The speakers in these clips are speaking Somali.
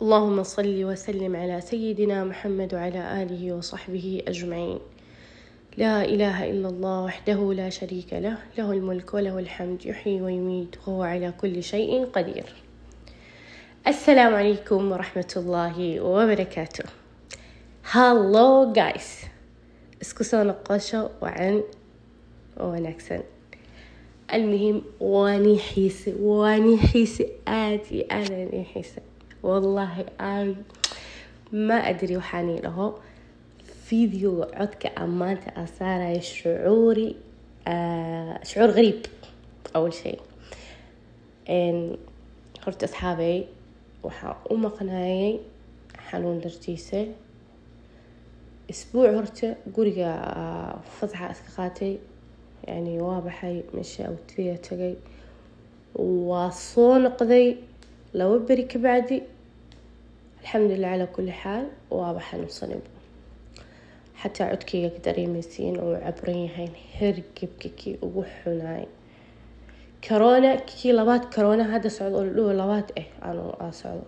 اللهم صل وسلم على سيدنا محمد وعلى آله وصحبه أجمعين. لا إله إلا الله وحده لا شريك له، له الملك وله الحمد، يحيي ويميت وهو على كل شيء قدير. السلام عليكم ورحمة الله وبركاته. Hello guys, isku soo noqosho wacan oo wanaagsan. Almuhim, waani xiise, waani xiise, aad iyo aad aan ii xiise wallahi. Ay, ma adri waxaan ii dhaho. Videoga codka aan maanta aan saarayo, shucuuri shucuur غريب. أول شيء horta asxaabey, waxaa u maqnaayay xanuun dartiisa isbuuc. Horta guriga fasaxa iska qaatay, yani waa baxay, meesha awtiya tagay, waa soo noqday 2 beri ka bacdi. Alxamdulilah calaa kulli xaal. Waaba xanuunsanay, xataa codkayga ka dareemaysiin oo cabran yahay. Hergebka kii ugu xunaay, corona kii labaad, corona hadda socdo oo la dhaho labaad aanu aa socdo.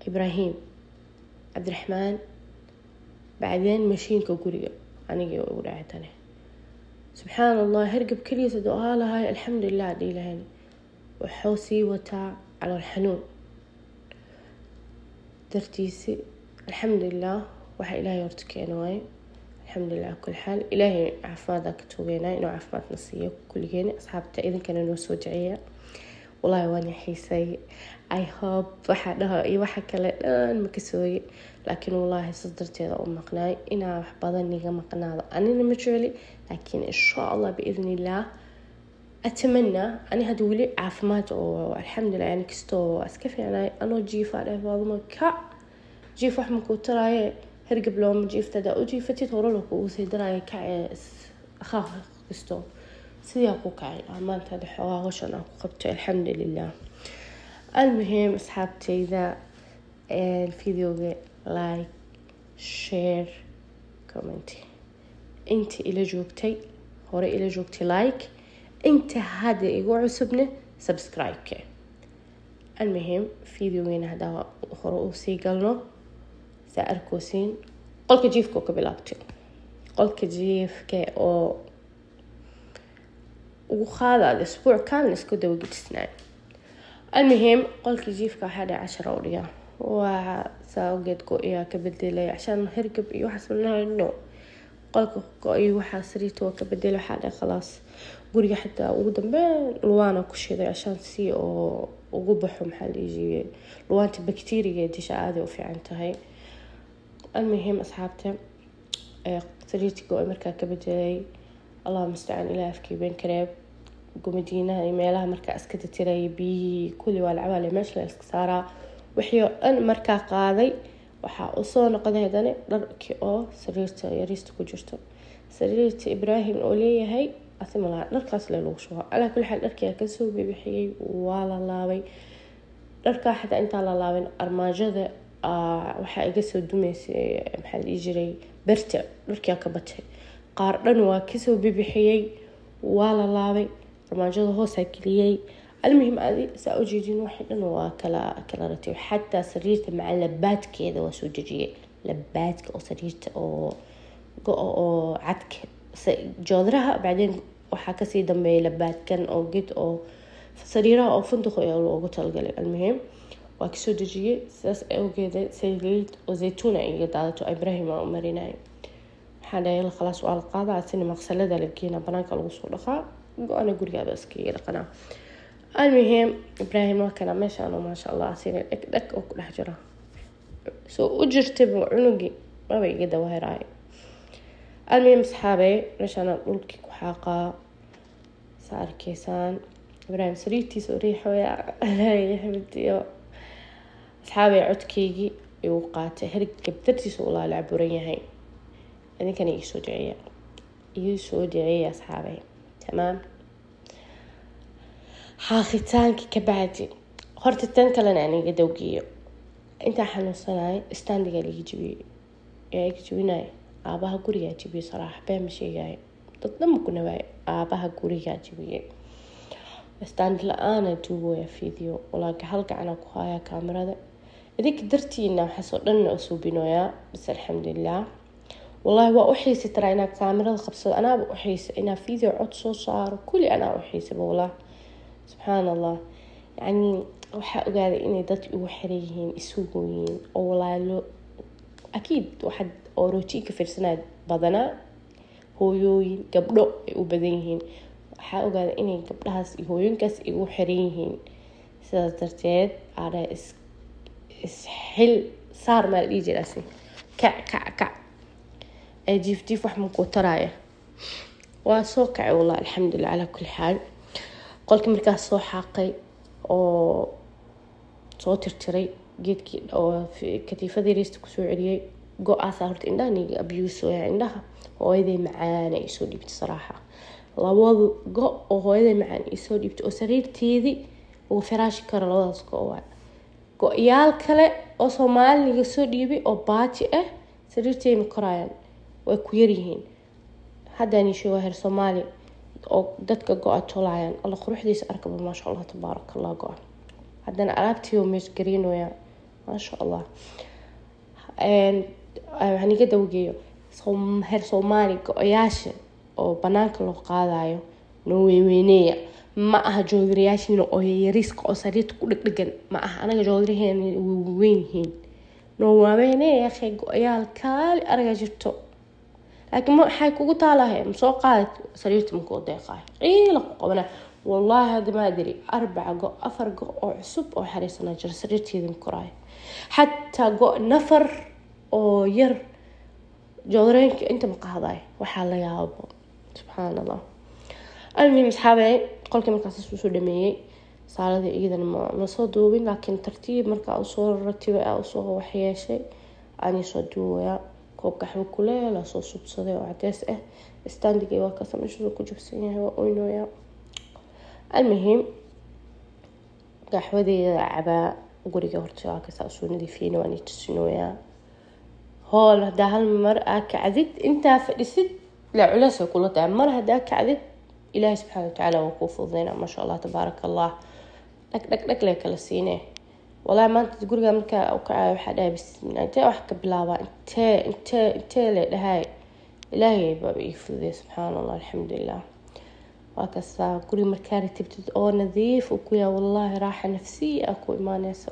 Ibraahim, Cabdiraxmaan, bacdeen mashiinka guriga anigii ugu dhacay tane. Subxaan Allah, hergeb keligiis haduu ahaa lahay, alxamdulilah dhihi lahayn. Wuxuu sii wataa calool xanuun dartiisi. Alxamdulilah, waxa Ilaahay horta keena waaye. Alxamdulilah kul xaal. Ilaahay caafimaad ka tuugeynaa inuu caafimaadna siiyo kulligeena. Asxaabta, idinkana noo soo duceeya. Wallahi waan xiisay. I hope waxa dhaho iyo waxa kale dhan ma kasooye, laakiin wallahi sas darteeda u maqnaay. Inaa wax badan niga maqnaado anina ma jecli, laakiin insha Allah, biidni illah, atamana ani hadda weli caafimaad oo alxamdulilah, yani kastoo iska fiicnaay. Anoo jiifa dheh, "Faaduma, kac, jiif wax makuu taraaye, hergab looma jiifta, hadaa u jiifatid hore loo kugu sii daraayo, kacee akhaaf." Kastoo sidaa ku kacay maanta, hadda xoogaa hawshan aan ku qabtay, alxamdulilah. Almuhim asxaabtayda, videoga like, share, comment. Inta ila joogtay, hore ila joogtay, like. Inta hadda igu cusubna, subscribe-ka. Almuhim, videogeena haddaa hore uu sii galno, saa arkoosiin, qolka jiifka oo ka bilaabtay, qolka jiifka oo ugu qaadaad isbuuc kaamil isku dawagedisnaay. Almuhim, qolka jiifka waxaa dhaca 10 u dhigaa, waa saa ogeed. Go-iyaa ka bedelay عشان hergab iyo waxaas no. Qolka go-iyo waxaa, sariirta waa ka bedelay. Waxaa dhahay khalaas. Guriga xitaa ugu dambeyn luwaana ku shiday عشان si oo ugu baxo. Maxaa la dhihi jiray, luwaanta bakteriga disha, aaday u fiican tahay. Almuhim asxaabta, sariirta go-ay markaa ka bedelay, Allah mustacaan, ilaa afkii been kareeb, gumadiinaha iyo meelaha markaa iska titiraya, biyihii kulli waa la cabaale, meesha la iska saaraa, wixii oo dhan markaa qaaday. Waxaa usoo noqday haddana dharkii oo sariirta yariista ku jirto, sariirta Ibraahim oo leeyahay asi malaha, dharkaas le lagu shubaa. Calaa kulli xaal, dharkii kasoo bibixiyey, waa la laabay dharkaa. Xitaa intaan la laabin, armaajada waxaa iga soo dumaysay, maxaa la dhihi jiray, berta dharkia ka batay. Qaar dhan waa kasoo bibixiyey, waa la laabay, armaajada hoosaa geliyey. Almuhim, adi saa ujeedin, waxay dhan waa kala ratay. Xataa sariirta maca labaadkeeda waa soo dejiyey, labaadka oo sariirta oo go-o oo cadka joodaraha. Bacdeen waxaa kasii dambeeyay labaadkan oo ged oo sariiraha oo funduq ayaa loogu talagalay. Almuhim, waa kasoo dejiyey. Sidaas awgeeda saliid oo zaytuuna iga daadato, Ibrahim aan u marinayo. Waxaa dhahay khalaas, waa la qaadaa, asina maqsalada la geenaa, banaanka lagu soo dhaqaa, go-ana gurigaaba iskaga dhaqanaa. Almuhim, Ibrahim waa kana meeshaan, maasha Allah, asina dheg dheg oo ku dhex jira soo u jirtayba, cunugii maba iga dawaheraayo. Almuhim asxaabey, meeshaan dhulkii ku xaaqaa, saa arkeysaan. Ibrahim sariirtiisa u riixoya xamdiyo. Asxaabey, codkeygii igu qaatay, hergab dartiisa ulaa la caburan yahay. Idinkana iisoo duceeya, iisoo duceeya asxaabey. Tamaam, xaaqitaanka ka bacdi, horta tan kalena aniga dawgeeyo. Intaa xanuunsanay, standiga laga jibiyey. Yaa iga jibinaya? Aabaha gurigaa jibiyey. Saraax been ma sheegayo, dad dhan ma ku nawaayo, aabaha gurigaa jibiyey. Stand la-aana duubooya video, walaaga hal gacana ku haya kaamirada. Idinka dartiina waxaasoo dhan oo suubinoyaa. Bas alxamdulilah, wallahi waa u xiisi taraa inaa kaamirada qabsado. Anaaba u xiisa inaa video cod soo saaro, kulli anaa u xiisaba wallah. Subxaan Allah, yacni waxaa ogaaday inay dadka igu xiran yihiin, isugoyiin oo walaalo. Akiid waxaad oo rootiinka fiirsanaya badanaa hooyooyin, gabdho ay u badan yihiin. Waxaa ogaaday inay gabdhahaas iyo hooyooyinkaas igu xiran yihiin. Sidaas darteed aadha isxil saar, maa la dhihi jiraasi, kac kac kac ee jiif jiif wax makuu taraaya. Waa soo kacay wallah, alxamdulilah calaa kulli xaal. Qolkii markaas soo xaaqay oo soo tirtiray, geedkii oo katiifadii riista kusoo celiyey, go-aasaa horta indhaha niga abuse waya. Indhaha hooyaday macaana isoo dhiibtay saraaxa, labada go oo hooyaday macaan isoo dhiibtay oo sariirteedii uga firaashi karo, labadaas go waay. Go-yaal kale oo Soomaali niga soo dhiibay oo baati ah sariirteey ma koraayaan, way ku yaryihiin. Haddaan sheego heer Soomaali oo dadka go-a tolaayaan, Alla quruxdiisa arkaba, maasha Allah, tabaaraka Allah. Go-a haddana alaabtii oo mees garinoya, maasha Allah. Waxaan iga dawageeyo heer Soomaali, go-yaasha oo banaanka loo qaadayo noo weyweyneeya. Ma aha joodariyaashiina oo yariiska oo sariirta ku dhegdhegan, ma aha. Anaga joodariheena weyn yihiin, noo waaweyneeya akhay. Go-yaal kaali aragaa jirto, laakiin maxay kugu taalahay? Ma soo qaadid sariirta, makuu deeqaay, ciila ku qabana wallaahi. Hadda ma adri, 4 go, 4 go oo cusub oo xariisana jira, sariirteeda ma koraayo. Xataa go nafar oo yar joodareenka inta ma qaadayo, waxaa la yaabo, subxaan Allah. Almuhim asxaabey, qolkii markaas usoo dhameeyey, saaladii iyadana ma soo duubin, laakiin tartiib markaa usoo ratibay, aa usoo waxyeeshay, aan soo duubayaa. Koob qaxwo kuleel aa soo subsaday oo cadeys ah. Standigay waa kaasa meesha ku jabsan yahay, waa oynooyaa. Almuhim qaxwadeeda cabaa. Guriga horta waa kasaa usoo nadiifiyeyna, waan tusinooyaa. Hool haddaa hal mar aa kacdid, intaa fadhisid laa culeys ay kula tahay. Mar haddaa kacdid, Ilaahay subxaana watacaala waa kuu fududeyna, maasha Allah, tabaaraka Allah. Dhag dhag dhag lee kala siinee wallahi. Maanta guriga markaa u kacayo waxaa dhahay, bismillah, intee wax ka bilaabaa, intee intee intee le dhahay? Ilaahay baaba ii fududeey, subxaana Allah, alxamdulilah. Waa kastaa guriga markaa ratibtid oo nadiif uu ku yahay, wallahi raaxa nafsiya aa ku imaaneyso.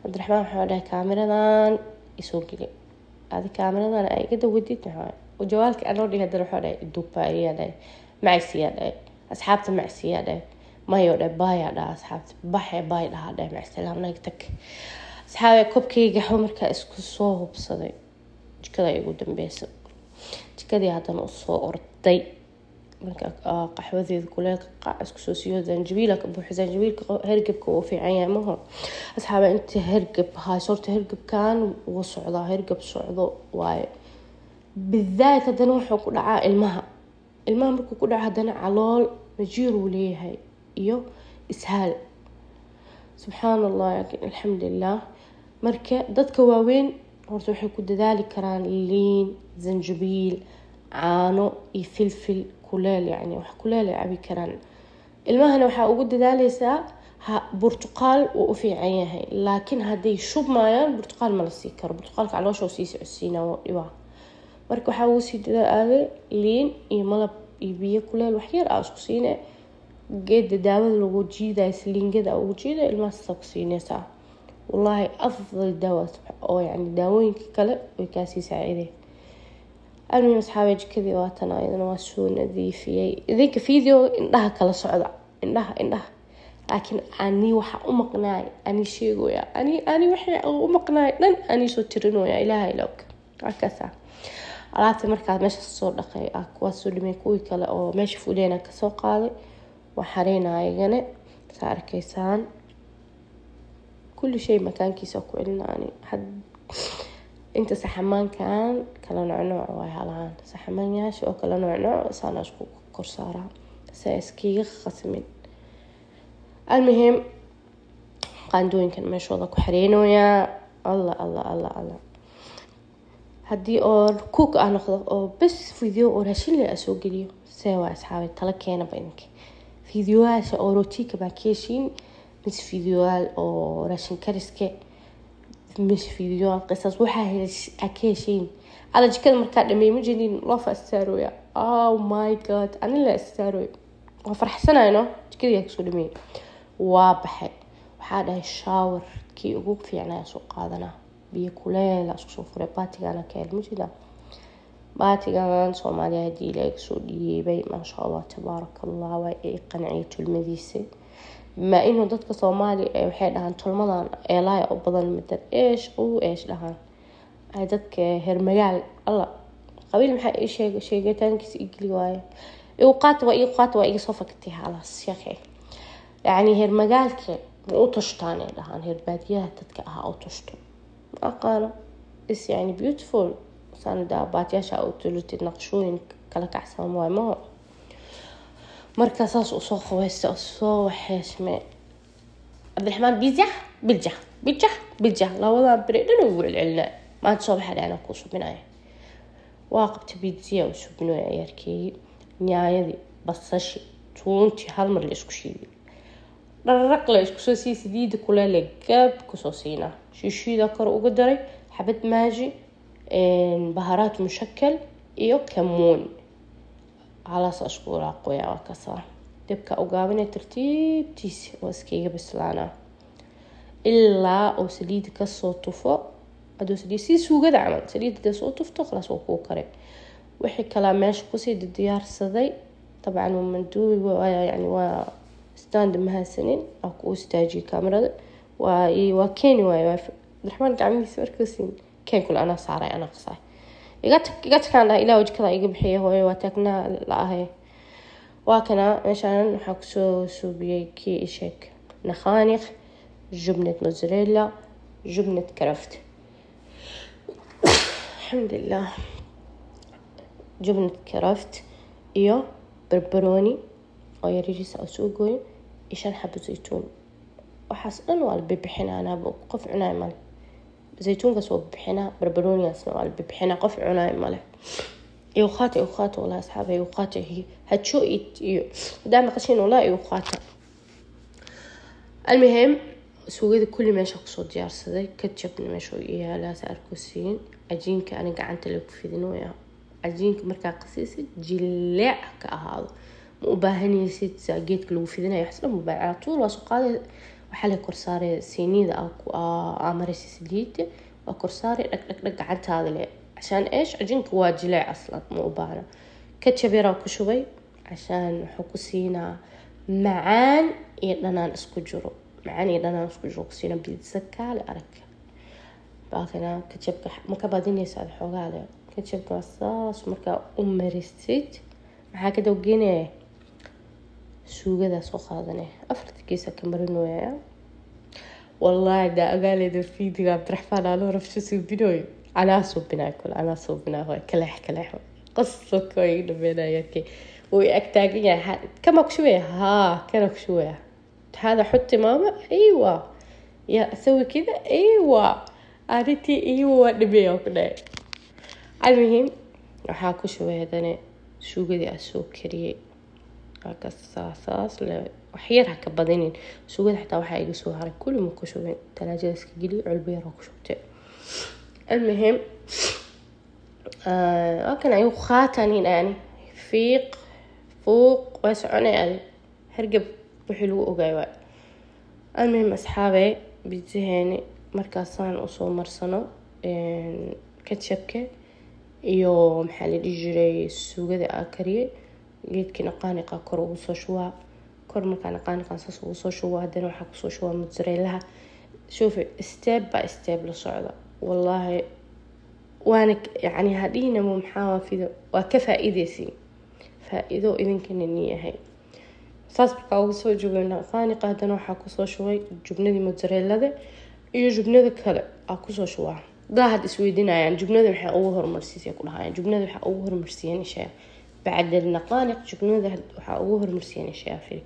Cabdiraxmaan waxaa dhahay, kaamiradan isoo geli adi, kaamiradan ay iga dawadid. Maxaa jawaalka anoo dhihi? Haddana waxaa dhahay, duuba ayaa dhahay, macsiyaa dhahay asxaabta, macsiyaa dhahay, mayo dhahay, baayaa dhaha asxaabta, baxe baay dhahaa dhahay, macsalaam, naga tag. Asxaabe, koobkayga gaxwo markaa isku soo hubsaday, jikada igu dambeysa, jikadii haddana usoo orday. Marka qaxwadeeda kuleelka qac isku soo siiyo, zanjabiila ka buuxo. Zanjabiilka hergebka wuu fiican yahay maho asxaabe? Inta hergeb hayso horta, hergebkan wuu socdaa, hergeb socdo waaye bidaat. Haddana wuxuu ku dhacaa ilmaha. Ilmaha markuu ku dhaco haddana calool majiir uu leeyahay iyo ishaal, subxaan Allah. Laakiin alxamdulilah, marka dadka waaweyn horta waxay ku dadaali karaan liin, zanjabiil, caano iyo filfil kuleel, yani wax kuleel ay cabi karaan. Ilmahana waxaa ugu dadaaleysaa ha burtuqaal, wuu u fiican yahay. Laakiin hadday shubmayaan burtuqaal ma la sii karo, burtuqaalka caloosha uu sii socodsiinaa, waa dhibaa. Marka waxaa ugu sii dadaalay liin iyo malab iyo biyo kuleel wax yar aa isku siine. Geeda daawada lagu jiidayo, saliingada ugu jiidayo ilmaha, saasaa ku siineysaa. Wallaahi afdal daawa oo yani daawooyinka kale way kaasii saacidey. Almuhim asxaabe, jikadii waatan, ayadana waa soo nadiifiyey. Idinka video indhaha kala socda, indhaha indhaha, laakiin ani waxa u maqnaay ani sheegoya, ani waxay u maqnaay dhan ani soo tirinooya. Ilaaha ilowg, waa kaasa alaabta markaa meesha soo dhaqay, kuwaa soo dhimay, kuwii kale oo meesha fuleena kasoo qaaday, waa xareynaa ayagane. Saa arkaysaan, kulli shay makaankiisa ku celina. Ani had inta saxamaankan kala nooc waay, halahaan saxamaanyaasha oo kala nooc nooc saana isku kor saaraa si ay iskiga khasmin. Almuhim qaandooyinkan meeshooda ku xareynoyaa. Allah Allah Allah Allah, haddii oo cook ah noqdo oo bes video oo raashin le soo geliyo, see waa asxaabay? Tala keenaba idinka. Videoyaasha oo rootiga baa ka heshiin mise videoyaal oo raashin kariske? Meesha fiidiyoal qisas waxaa ka heshayn ala jikada markaa dhameey ma jeedin loofa istaarooya. Oh my God, ani la istaarooy waa farxsanayno. Jikadii kasoo dhameeyey, waa baxay. Waxaa dhahay shower-kii ugu fiicnaya soo qaadanaa, biyo kuleela isku soo furay. Baatigana ka hel ma jeeda, baatigan Soomaaliya hadii laga soo dhiibay, maasha Allah tabaaraka Allah, waa i qanciyay tulmadiisa. Ma inuu dadka Soomaaliya waxay dhahaan tolmadan eelaaya u badan midar eesh uu eesh dhahaan ay dadka heer magaal alla qabiil maxaa ii sheeg sheegitaankiisa ii geli waaye, igu qaata, waa igu qaata, waa iga soo fakatay halaas sheekhay. Yacni heer magaalka ma u tashtaan ay dhahaan, heer baadiyaha dadka ahaa u tashto, ma aqaano is yani beautiful sanada baatiyaasha u tulutid naqshooyin kala kacsan waay maho. Marka saas usoo qaweysta, soo waxeysme Cabdiraxmaan biza bilja bilja bilja labadan beri dhan ugu celcelinaa. Maanta soo baxa anaa kuu subinaya, waa qabta biziya u subinaya ciyaarkeeyii, nyaanyadii, basashi, tuuntii hal mar la isku shiiday, dhararaq la isku soo siiyey, saliida kuleele gab kusoo siinaa, shiishiida kor uga daray, xabad maaji, baharaat mushakal iyo kamuun, halaas isku walaaqoya. Waa kasaa dabka ugaabinay tartiibtiisa oo iskaga bislaanaa ilaa uu saliida kasoo tufo. Haduu saliid si suugada camal saliida dee soo tufto, khalaas waa kuu kare. Wixii kalaa meesha kusii diyaarsaday dabcan waa manduubi, yani waa stand mahadsanin aa ku istaajiyay kaamirada, waa keeni waaye Cabdiraxmaan gacmihiisa markuu siin keen kule anaa saaray, anaa qasaay, iga tag iga tagaan dhahay, ilaa wajkada iga bixiya hooyo waa taagnaa la ahay. Waa kana meeshaan waxaa kusoo suubiyey kii isheeg نخانق, جبنة موزاريلا, جبنة كرفت، الحمد لله، جبنة كرفت iyo barbarooni oo yaryariisa oo soo gooyo iyo 5 xabo zaytuun. Waxaas dhan waa la bibixinaa, anaaba qof cunaay male. Zaytuunkaas waa bixinaa, barbaroonigaasna waa la bibixinaa, qof cunaay male. Igu qaata, igu qaata, wallahi asxaaba igu qaata, hajo iyo hadaa maqashiin, wallahi igu qaata. Almuhim suugada kulli meesha kusoo diyaarsaday, ketchupna meesha u yaalaa sa arkosiin. Cajiinka ani gacanta lagu fidinooya. Cajiinka markaa qasaysid jileec ka ahaado, ma u baahanaysid saa geedka lagu fidinayo waxas dhan ma cala tuul waa soo qaaday. Waxaa la kor saaray siinida aa maraysa saliida, waa kor saaray dhag dhag dhag gacantaada le عشان ايش cajiinka waa jileec aslan, ma u baahna. Ketchup yaraa ku shubay عشان wuxuu ku siinaa macaan iyo dhanaan isku jiro, macaan iyo dhanaan isku jiro ku siina pizza kaale arag. Baakana ketchupka ma ka badinaysa ad xoogaa le ketchupka saas markaa u marisid. Maxaa ka dawgeynaya? Suugadaa soo qaadanaya, afarta geesa ka marinooya. Wallahi daa ogaaleeda fiidiga Cabdiraxmaan anoo rabsho suubinooyo, anaa suubinaa kule, anaa suubinaa hooy, kaleex kaleex qasalka waa iga dhameynaya arkay wuu i ag taagan yahay. Kama ku shubaya haa, kana ku shubaya هذا حطي ماما، ايوه يا اسوي كذا، ايوه arrintii ايوه dhameeya ku dhahay. Almuhim waxaa ku shubay haddana suugadii aa soo kariyey, saas le wax yar ha ka badinin suugada. Xataa waxaa iga soo haray kulli ma ku shubin, talaajada iska geliy, culbo yar oo ku shubtay. Almuhim waa kan ayuu qaatanin yani fiiq fuuq waa soconay adi hargab wixii lagu ogaay waay. Almuhim asxaabey, pizzaheeni markaasaan usoo marsano ketchupka iyo maxaa la dhihi jiray suugada aa kariyey, geedkii naqaaniqa kor ugu soo shubaa. Kor markaa naqaaniqan saas ugu soo shubo, haddana waxaa kusoo shubaa mozzarella. Shuufi, step by step la socda wallaahi waana yacni hadhihinamo maxaa fido waa ka faa-iideysiin, faa-iido idinkana nii yahay. Saas markaa ugu soo jubay naqaaniqa, haddana waxaa kusoo shubay jubnadii mozzarellada iyo jubnada kale aa kusoo shubaa. Daa had isweydiinayaan jubnada maxay ugu horumarsiisay ku dhahayaan. Jubnada waxaa ugu horumarsiiyeen ishaa بعد النقانق، jubnada waxaa ugu horumarsiiyeen ishaa firi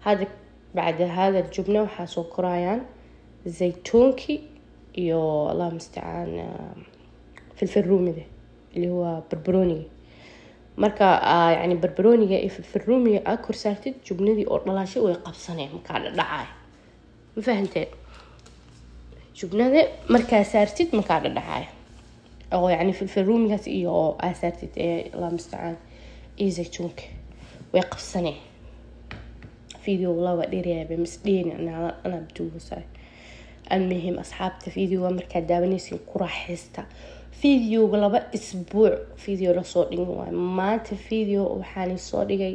هذا بعد هذا الجبنة. waxaa soo korayaan zaytuunkii iyo الله mustacaan filfil ruumida اللي هو barbarooniga. Marka yani barbarooniga iyo filfil ruumiga aa kor saartid jubnadii oo dhalaashay way qabsaneen markaa dhadhacay, ma fahanteen? Jubnada markaa saartid markaa dhadhacayo oo yacni filfil ruumigaas iyo aa saartid ee Allah mustacaan iyo zaytuunka way qabsanee. Video wallah waa dheeryahay misdheen anaa bduubasaay. Almuhim asxaabta, videoga markaa daawanaysin ku raaxaysta videoga. 2 isbuuc video lasoo dhigin waayo. Maanta video waxaan soo dhigay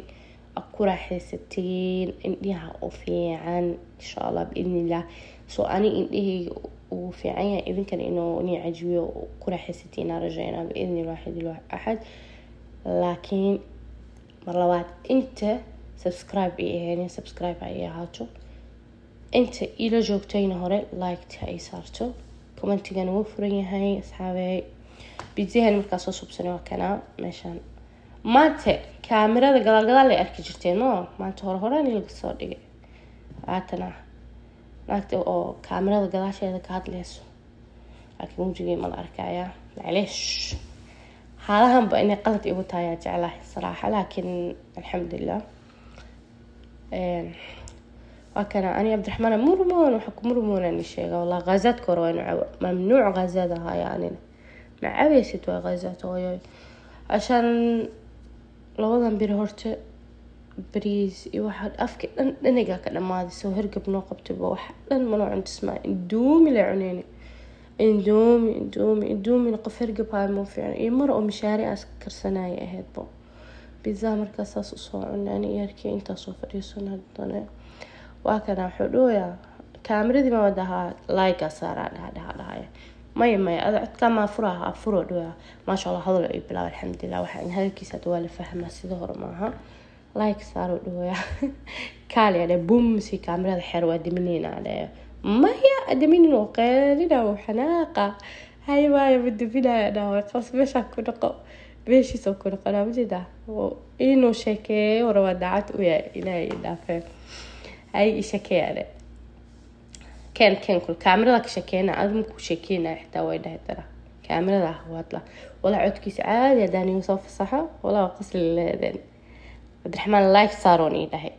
ku raaxaysateen, indhaha u fiican insha Allah biidnillah. So ani indhahayga uu fiican yahay, idinkana inuu nii cajibiyo ku raaxaysatiin aan rajaynaa biidni waaxid axad. Laakiin mar labaad, inta subscribe ay ahayn, subscribe ay ahaato. Inta ila joogtayna hore like ay saarto, commentigana wuu furan yahay asxaabey. Pizzahan markaa soo subsanay waa kanaa meeshaan. Maanta kaamirada gadaal gadaal ay arki jirteen, no maanta hore horaan laga soo dhigay. Haatana naagta oo kaamirada gadaasheeda ka hadleyso, laakiin wejigay ma la arkayaa. Macleesh, xaalahanba inay qalad igu tahay aa jeclahay saraaxa, laakiin alxamdulilah waa kana. Ani Cabdiraxmaan murmoon, waxa ku murmoonaan sheega wallah. Gaazaadka hore waa inu cabo, mamnuuc gaazaad ahaaya. Anina ma cabaysid, waa gaazaad hooyo. Cashaan labadan biri horta bariis iyo waxa afka dhan dhaniga ka dhamaaday, soo hergab noo qabtayba wax dhan manoo cuntismaa. Indomie la cuneyni, Indomie, Indomie, Indomie. Qof hergab hayo ma fiicno. Iyo mar oo mishaari aas karsanaya ahaydbo pizza markaa saas usoo cunay ani yarkii intaasoo fadhiisan. Haddana waa kana wuxuu dhawayaa kaamiradii ma wadahaa like saaraa dhaha dhaha dhahaya. Maya maya, ada codkaa maa furaha furo dhawaa. Maasha Allah, hadal ay bilaab, alxamdulilah. Waxa hadalkiisa hadda waa la fahmaa, sida hore maaha. Like saaro dhawayaa, kaali adhe bum si kaamirada xeer waa dimineyna adhe. Maya adaminin oo qeelina oo xanaaqa hay waayo ma diminaya dhawa. Qas meeshaa ku dhaqo, meeshiisa ku dhaqanaa majeedaa inuu sheekeeyo rabaa, daacad u yahay. Ilaahay i dhaafee, hay i sheekeeya adhe. Ken ken kul kaamirada ka sheekeyna, adi maku sheekeynaya xitaa way dhahay dara kaamirada ah waadla walaa codkiisa caadi haddaan igu soo fasaxo walaa waa qasli leedeen. Cabdiraxmaan like saaroon ii dhahay,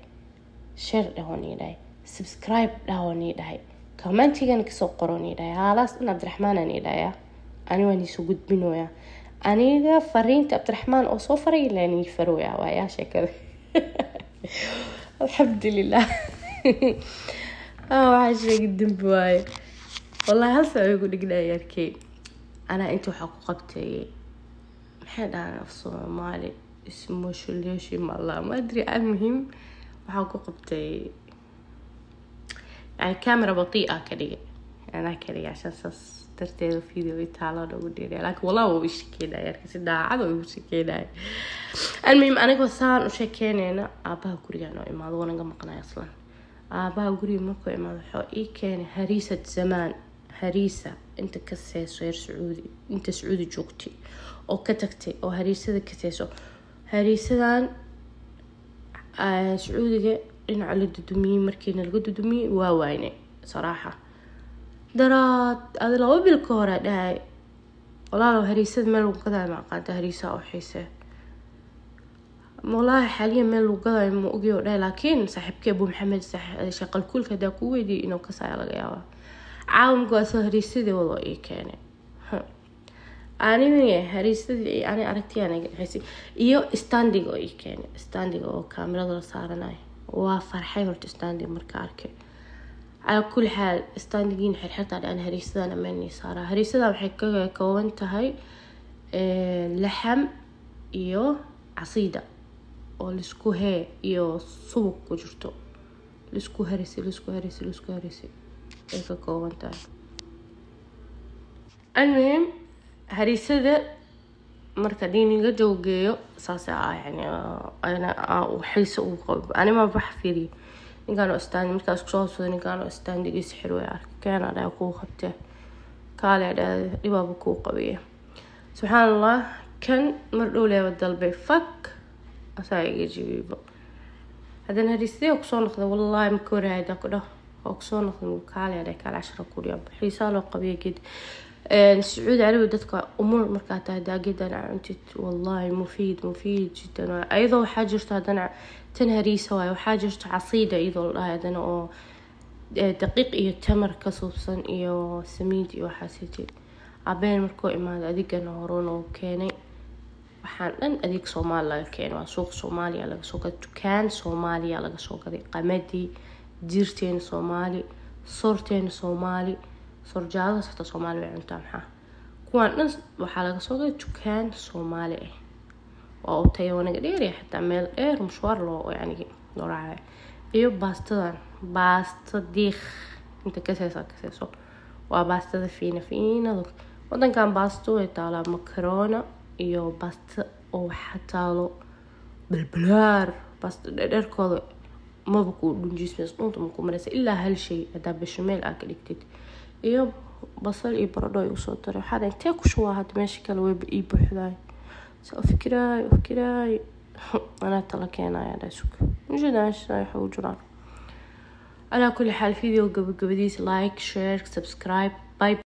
share dhahoon ii dhahay, subscribe dhahoon ii dhahay, commentigan kasoo qoroon ii dhahay. Haalaas dhan Cabdiraxmaanaan ii dhahaya, ani waan iisoo gudbinoyaa. Aniga fariinta Cabdiraxmaan oo soo faray laan ii farooya waayaa sheekada. Alxamdulilah, waxaa sheegay dembi waaye wallahi. Hal saac igu dhignaya arkay anaa inta waxaa ku qabtay, maxay dhahaan af Soomaali, ismoshulyoshi mala ma adri. Almuhim waxaa ku qabtay yani camera batii'a ka dhigay, anaa ka dhigay عشان saas darteeda video itaalo ugu dheeraya. Laakiin wallah wuu ii shekeynaya arka, si daacad oo igu shekeynaya. Almuhim anigoo saan u sheekeynayna, aabaha guriga noo imaado, waa naga maqnay aslan. Aabaha guriga markuu imaado wuxuu ii keenay hariisad zamaan, hariisa inta ka seeso reer Sacuudi, inta Sacuudi joogtay oo ka tagtay oo hariisada ka seeso. Hariisadan Sacuudiga dhinaca la dudumiyey, markiina laga dudumiyey waa waynay saraaxa. Daraad adi 2 bil ka hore dhahay, walaalow hariisada meel lagu gadaayo ma aqaanta, hariisaa u xiisee. Wallaahi xaaliyan meel lagu gadaayo ma ogi oo dhahay, laakiin saaxiibkii Abu Maxamed shaqalkuulka hadaa kuu weydiiyay inuu kasaayo laga yaabaa. Caawamka waa soo hariisadii wadoo ii keenay. Aniga hariisadii ani aragtiyaan xiisay iyo standiga oo ii keenay, standiga oo kaamirada la saaranayo. Waa farxay horta standig marka arkay. Calaa kulli xaal standigiin xirxirtaa dhan hariisadan ameen saaraa. Hariisadan waxay ka kooban tahay laxam iyo casiida oo laisku hee iyo subag ku jirto, laisku harisay, laisku harisay, laisku harisay ay ka kooban tahay. Almuhim hariisada marka diiniga joogeeyo saas ah yani ana xiise ugu qabo. Ani ma wax fiiriyo ninkaan oo stand markaas kusoo hobsaday, ninkaan oo standigiisa xir way arkay, keena dhaa kuu qabtee, kaale dhaa dhibaaba kuu qabiya. Subxaan Allah, kan mar dhow leeba dalbay, fak asaa iga jibibo. Haddana hariisadii kusoo noqday, wallahi maka warhaada ku dhaho oo kusoo noqday, kaale dhaa kaale cashara kuriya xiisaa loo qabiya. Geed Sacuudi Carabi dadka umur markaa tahay daagedan cuntid, wallahi mufiid mufiid jiddan. Ayadoo waxaa jirto haddana tan hariisa waaye, waxaa jirto casiida iyadoo la dhahay haddana oo Daqiiq iyo tamar ka suubsan iyo samiid iyo waxaasiti. Abeen markuu imaado adigana horuun uu keenay. Waxaan dhan adeeg Soomaali laga keenay, waa suuq Soomaaliya laga soo gaday, dukaan Soomaaliya laga soo gaday. Qamadii jiirteena Soomaali, soorteena Soomaali, soorjaadadaas xataa Soomaali way cuntaa. Maxaa kuwaan dhan waxaa laga soo gaday dukaan Soomaali ah oo u tayo wanaga dheeraya, xataa meel dheer mushwaar loo yani loo raacay. Iyo baastadan, baasta diiq inta kaseysa kaseyso, waa baastada fiina fiinada. Wadankan baasto way taalaa, makarona iyo baasta oo waxaa taalo balbalaar, baasta dheerdheerkooda maba kuu dhunjismayso, dhunta ma ku maraysa ilaa hal shay haddaa bashameel aa ka dhigtid. Iyo basal iyo baradho ay usoo daray. Waxaa dhahay intee ku shubaa hadda? Meesha kale wayba ii buuxdaay. Saa u fikiraay u fikiraay, anaa tala keenaya dhahay, sug ujeedaa meesha waxa ugu jiraan. Calaa kulli xaal, video gabagabadiisa like, share, subscribe, bye.